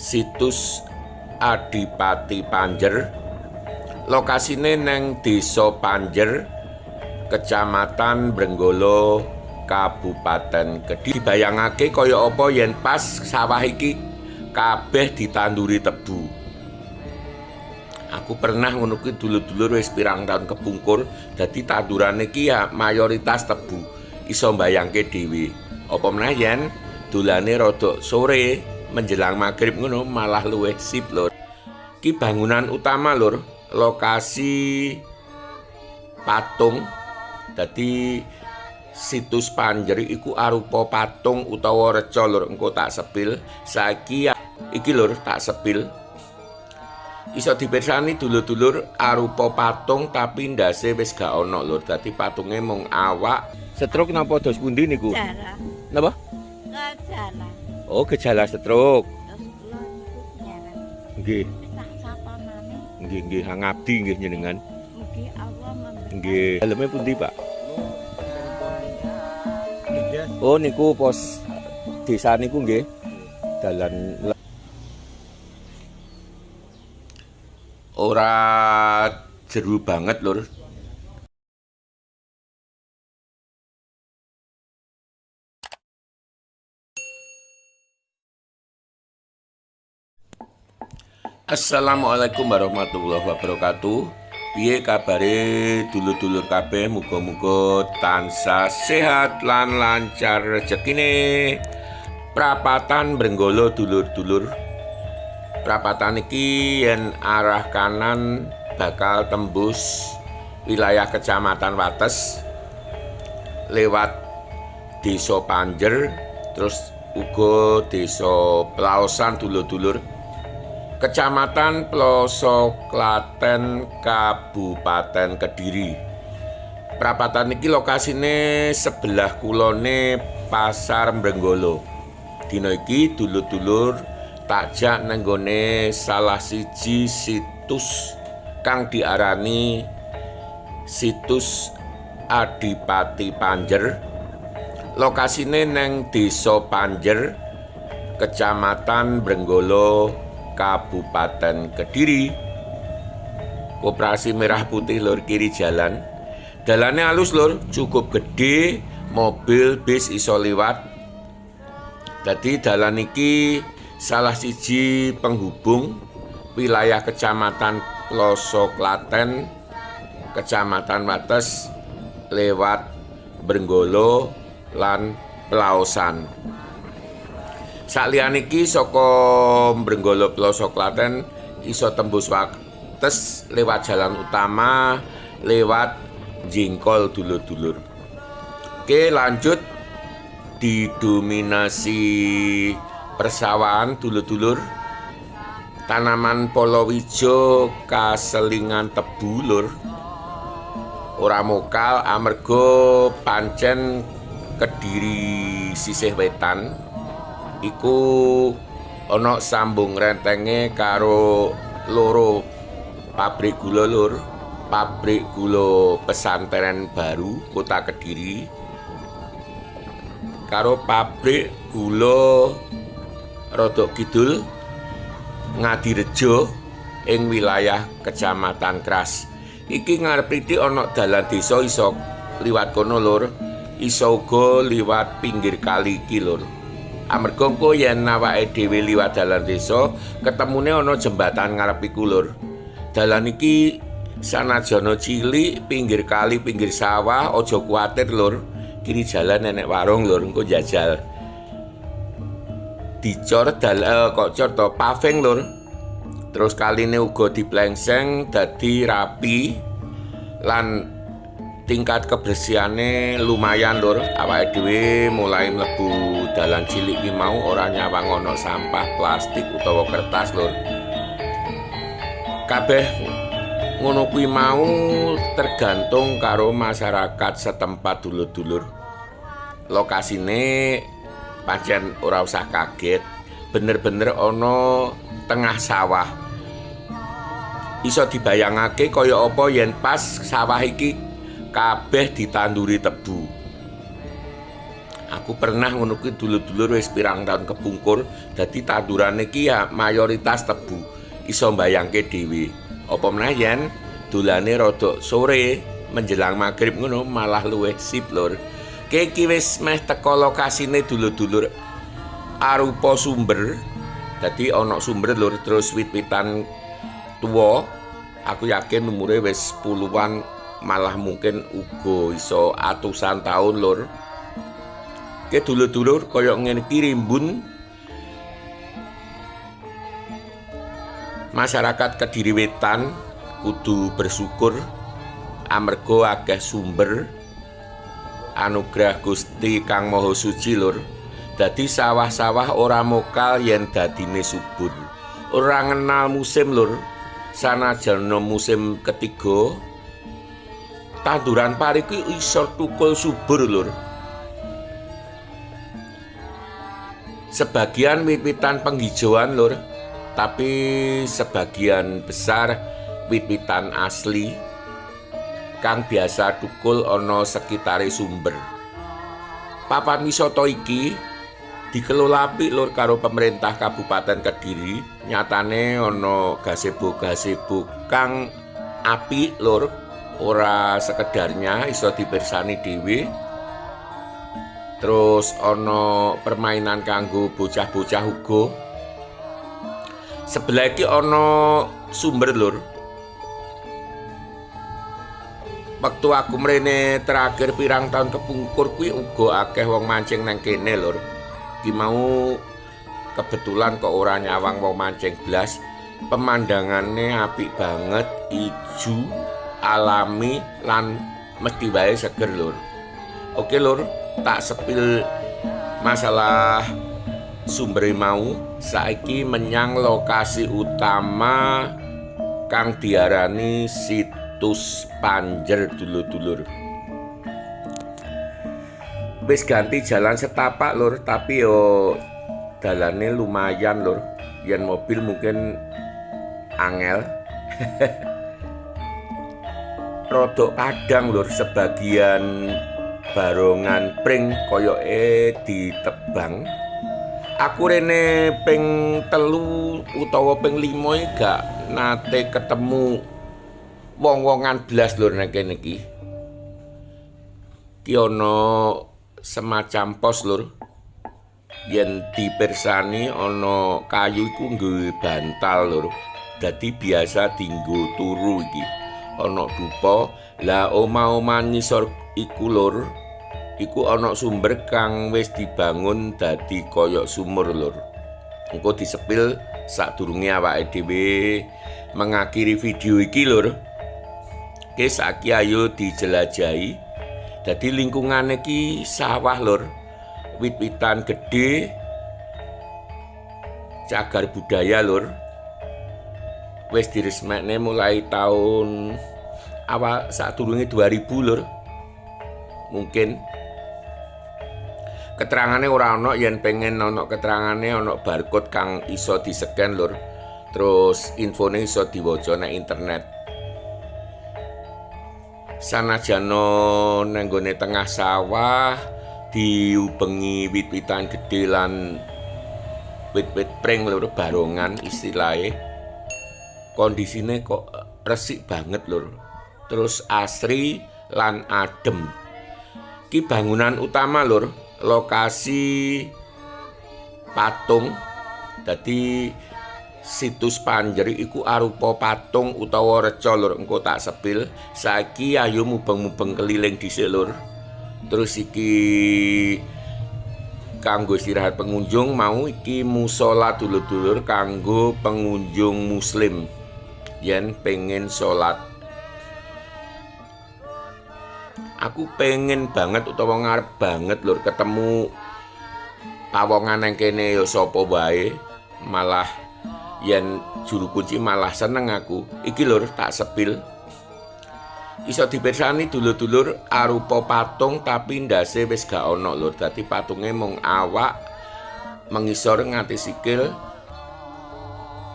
Situs Adipati Panjer. Lokasine neng Desa Panjer, Kecamatan Brenggolo, Kabupaten Kediri. Dibayangake kaya apa yen pas sawah iki kabeh ditanduri tebu. Aku pernah ngono kuwi dulur-dulur wis pirang tahun kepungkur, dadi tandurane iki ya mayoritas tebu. Iso mbayangke dhewe. Apa meneh yen dolane rada sore menjelang maghrib ngono malah luwih sip, lur. Iki bangunan utama, lur, lokasi patung. Dadi situs Panjer iku arupa patung utawa reca, lur, engko tak sepil. Saiki iki, lur, tak sepil. Iso dipirsani dulur-dulur arupa patung tapi ndase wis gak ana, lur. Dadi patunge mung awak. Stroke napa dos pundi niku? Gejala. Napa? Gejala. Oh, gejala stroke. Terus kula niku nyaran. Nggih. Tak sapanane. Nggih, nggih, ngabdi nggih jenengan. Mugi Allah memberkahi. Nggih. Daleme pundi, Pak? Oh, niku pos desa niku nggih. Dalan ora jeru banget, lur. Assalamualaikum warahmatullahi wabarakatuh. Piye kabare dulur-dulur kabeh? Muga-muga tansah sehat lan lancar rezekine. Prapatan Brenggolo dulur-dulur. Prapatan iki yen arah kanan bakal tembus wilayah Kecamatan Wates lewat Desa Panjer, terus uga Desa Plaosan dulur-dulur. Kecamatan Plosoklaten, Kabupaten Kediri. Prapatan iki lokasine sebelah kulone Pasar Brenggolo. Dina iki dulur-dulur takjak nang nggone salah siji situs kang diarani Situs Adipati Panjer. Lokasine neng Desa Panjer, Kecamatan Brenggolo, Kabupaten Kediri. Koperasi Merah Putih, lur, kiri jalan. Dalane halus, lur, cukup gede, mobil bis iso liwat. Dadi dalan iki salah siji penghubung wilayah Kecamatan Plosoklaten, Kecamatan Wates lewat Brenggolo lan Plaosan. Sakliyane iki saka Brenggolo Plosoklaten iso tembus Wates lewat jalan utama lewat Jingkol dulur-dulur. Oke, lanjut. Didominasi persawahan dulur-dulur. Tanaman palawija kaselingan tebu, lur. Ora mokal amarga pancen Kediri sisih wetan iku ana sambung rentenge karo loro pabrik gula, lur. Pabrik gula Pesantren Baru Kota Kediri karo pabrik gula Rodok Kidul Ngadirejo ing wilayah Kecamatan Kras. Iki ngarep iki ana dalan desa iso liwat kono, lur. Iso uga liwat pinggir kali iki, lur. Amarga engko yen awake dhewe liwat dalan desa, ketemune ana jembatan ngarep iku, lur. Dalan iki sanajana cilik, pinggir kali, pinggir sawah, aja kuwatir, lur. Kiri jalan nenek warung, lur, engko jajal. Dicor kok cor to paving, lur. Terus kaline uga diplengseng dadi rapi lan tingkat kebersihane lumayan, lur. Awake dhewe mulai mlebu dalan cilik ki mau ora nyawang ana sampah plastik utawa kertas, lur. Kabeh ngono kuwi mau tergantung karo masyarakat setempat dulur-dulur. Lokasine pancen ora usah kaget, bener-bener ana tengah sawah. Iso dibayangake kaya apa yen pas sawah iki kabeh ditanduri tebu. Aku pernah ngono kuwi, dulur-dulur, wis pirang tahun kepungkur, dadi tandurane iki ya mayoritas tebu. Iso mbayangke dhewe. Apa meneh yen dolane rada sore menjelang maghrib ngono, malah luwih sip, lur. Iki wis meh teko lokasine, dulur-dulur, arupa sumber. Dadi ana sumber, lur, terus wit-witan tuwa. Aku yakin umure wis puluhan, malah mungkin uga iso atusan tahun, lur. Oke, dulur-dulur, kaya ngene iki rimbun. Masyarakat Kediri Wetan kudu bersyukur amarga akeh sumber anugerah Gusti Kang Maha Suci, lur. Dadi sawah-sawah ora mokal yen dadine subur. Ora ngenal musim, lur. Sanajan musim ketiga, tanduran pari kuwi iso tukul subur, lur. Sebagian wit-witan penghijauan, lur, tapi sebagian besar wit-witan asli kang biasa tukul ana sekitare sumber. Papan wisata iki dikelola apik, lur, karo pemerintah Kabupaten Kediri. Nyatane ana gazebo-gazebo kang apik, lur, ora sekedarnya iso dipirsani dhewe. Terus ana permainan kanggo bocah-bocah uga. Sebelah iki ana sumber, lur. Wektu aku mrene terakhir pirang tahun kepungkur kuwi uga akeh wong mancing nang kene, lur. Ki mau kebetulan kok ora nyawang wong mancing blas. Pemandangane apik banget, ijo, alami lan mesti wae seger, lur. Oke, lur, tak sepil masalah sumber mau. Saiki menyang lokasi utama kang diarani situs Panjer, dulur-dulur. Wis ganti jalan setapak, lur, tapi yo dalane lumayan, lur. Yen mobil mungkin angel. Rodok padang, lur, sebagian barongan pring koyoke ditebang. Aku rene ping 3 utawa ping 5 iki gak nate ketemu wong-wongan blas, lur, nek kene iki. Ki ana semacam pos, lur. Yen dipirsani ana kayu iku nggawe bantal, lur. Dadi biasa dinggo turu iki. Ana dupa, lah omah-omah ngisor iku, lur, iku ana sumber kang wis dibangun dadi kaya sumur, lur. Engko disepil sadurunge awake dhewe mengakhiri video iki, lur. Oke, saiki ayo dijelajahi. Dadi lingkungane iki sawah, lur. Wit-witan gedhe, cagar budaya, lur. Wis diresmekne mulai tahun awal sadurunge 2000, lur. Mungkin keterangane ora ana, yen pengen ana keterangane ana barcode kang iso discan, lur. Terus infone iso diwaca nang internet. Sanajana nang nggone tengah sawah diubengi wit-witan gedhe lan wit-wit pring, lur, barongan istilahe. Kondisine kok resik banget, lur. Terus asri lan adem. Ki bangunan utama, lur, lokasi patung. Dadi situs Panjer iku arupa patung utawa reca, lur, engko tak sepil. Saiki ayo mubeng-mubeng keliling dhisik, lur. Terus iki kanggo istirahat pengunjung mau. Iki musala, dulur-dulur, kanggo pengunjung muslim yen pengen salat. Aku pengen banget utawa ngarep banget, lur, ketemu pawongan nang kene ya sapa wae, malah yen juru kunci malah seneng aku. Iki, lur, tak sepil. Iso dipirsani, dulur-dulur, arupa patung tapi ndase wis gak ana, lur. Dadi patunge mung awak mengisor nganti sikil,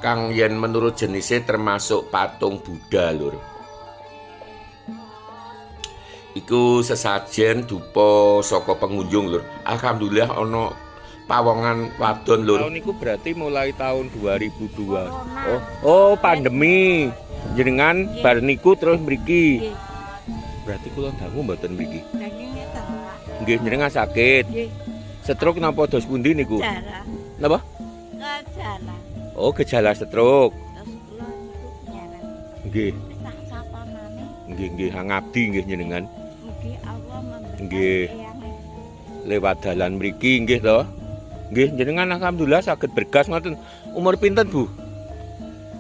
kang yen menurut jenisnya termasuk patung Buddha, lur. Iku sesajen dupa saka pengunjung, lur. Alhamdulillah ana pawongan wadon, lur. Tahun niku berarti mulai tahun 2002. Corona. Oh, oh pandemi. Jenengan bar niku terus mriki. Nggih. Berarti kula dangu mboten mriki. Daging ngeten, Pak. Nggih, jenengan sakit. Nggih. Stroke napa dos pundi niku? Gejala. Napa? Gejala. Oh, gejala stroke. Terus kula niku nyarang. Nggih, Tak sapa maneh. Nggih, nggih, ngabdi nggih jenengan. Mugi Allah memberkahi Nggih. eyange. Lewat dalan mriki nggih to. Nggih, jenengan alhamdulillah saged bergas ngoten. Umur pinten, Bu?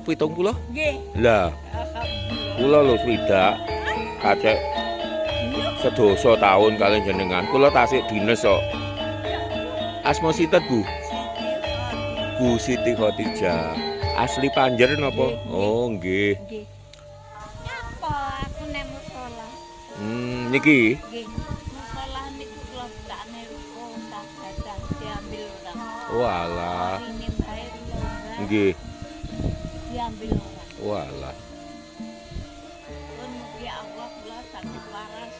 70? Nggih. Lah, Alhamdulillah. Kula lho 60. Kacek sedoso tahun kalian jenengan. Kula tasik dines kok. Asma sinten, Bu? Bu Siti Khotijah. Asli Panjer napa? Nggih. Oh, nggih. Nggih. Nyapa aku nek musala. Niki Nggih. Musala niku kula bukane ruko sajadah diambil orang. Walah. Ini bae lomba Nggih. diambil orang. Walah. Pun mugi Allah kula saged waras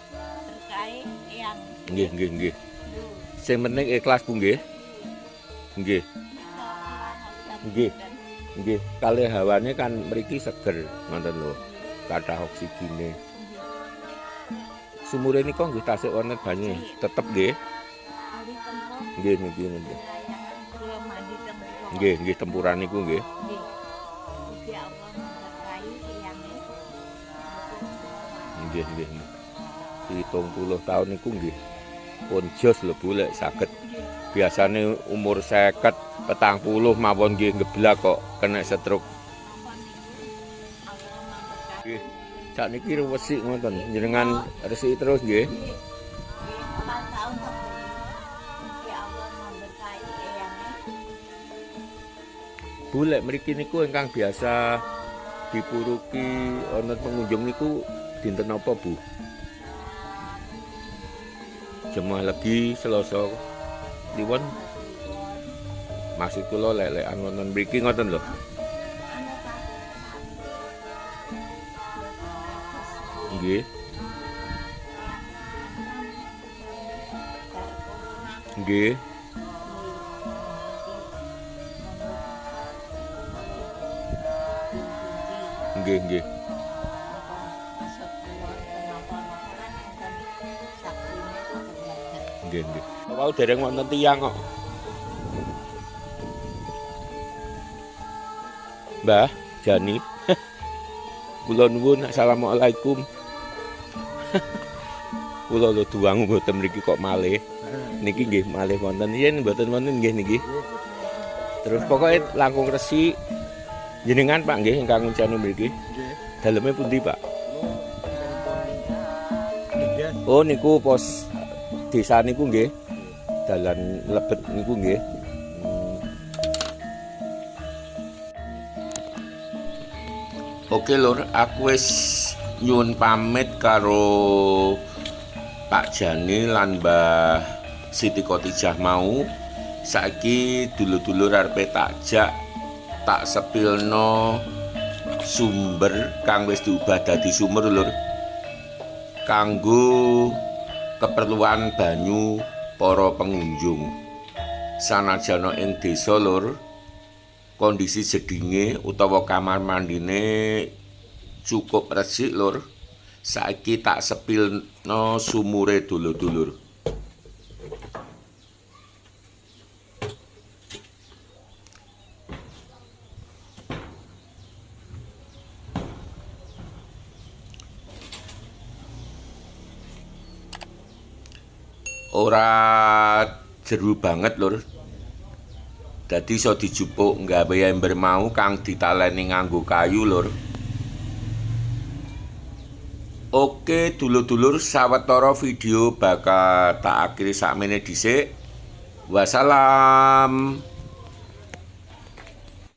berkahi eyang. Nggih, nggih, nggih. Sing penting ikhlas, Bu, nggih. Nggih. Nggih. Nggih, kalih hawane kan mriki seger ngoten lho. Kathah oksigene. Sumure nika nggih tasik wonten banyu. Tetep nggih. Ali tempur Nggih niki niki. layangan kula mandi tempur. Nggih, nggih tempuran niku nggih. Nggih. Mugi Allah memberkahi eyange. Nggih, nggih. 70 tahun niku nggih. Pun jos lho, Bu, lek saged. Biasane umur 50, 40 mawon nggih ngeblak kok kena stroke. Apa niku Allah memberkahi. Nggih. Sakniki resik ngoten. Jenengan resiki terus nggih. Nggih. Nggih, 4 tahun tepung. Mugi Allah memberkahi eyange. Bu, lek mriki niku ingkang biasa dipuruki wonten pengunjung niku dinten apa, Bu? Jemuah Legi, Selasa Kliwon. Maksud kula lek-lekan wonten mriki ngoten lho. Anu, Pak. Nggih. Bar corona. Nggih. Nggih, nggih. Nggih, nggih. Wau dereng wonten tiyang kok. Mbah Jani. Kula nuwun, assalamualaikum. Kula lho duwangu mboten mriki kok malih. Niki nggih malih wonten yen mboten wonten nggih niki. Terus pokoknya langkung resik. Jenengan, Pak, nggih ingkang nguncani mriki. Nggih. Daleme pundi, Pak? Kula Oh, niku pos desa niku nggih. Dalan lebet niku nggih. Oke lur, aku wis nyuwun pamit karo Pak Jani lan Mbah Siti Khotijah mau. Saiki dulur-dulur arepe tak jak tak sepilno sumber kang wis diubah dadi sumur, lur. Kanggo keperluan banyu para pengunjung. Sanajana ing desa, lur, kondisi jedinge utawa kamar mandine cukup resik, lur. Saiki tak sepilno sumure, dulur-dulur. Ora jeru banget, lur. Dadi iso dijupuk nggawe ember mau kang ditaleni nganggo kayu, lur. Oke dulur-dulur, sawetara video bakal tak akhiri sakmene dhisik. Wassalam.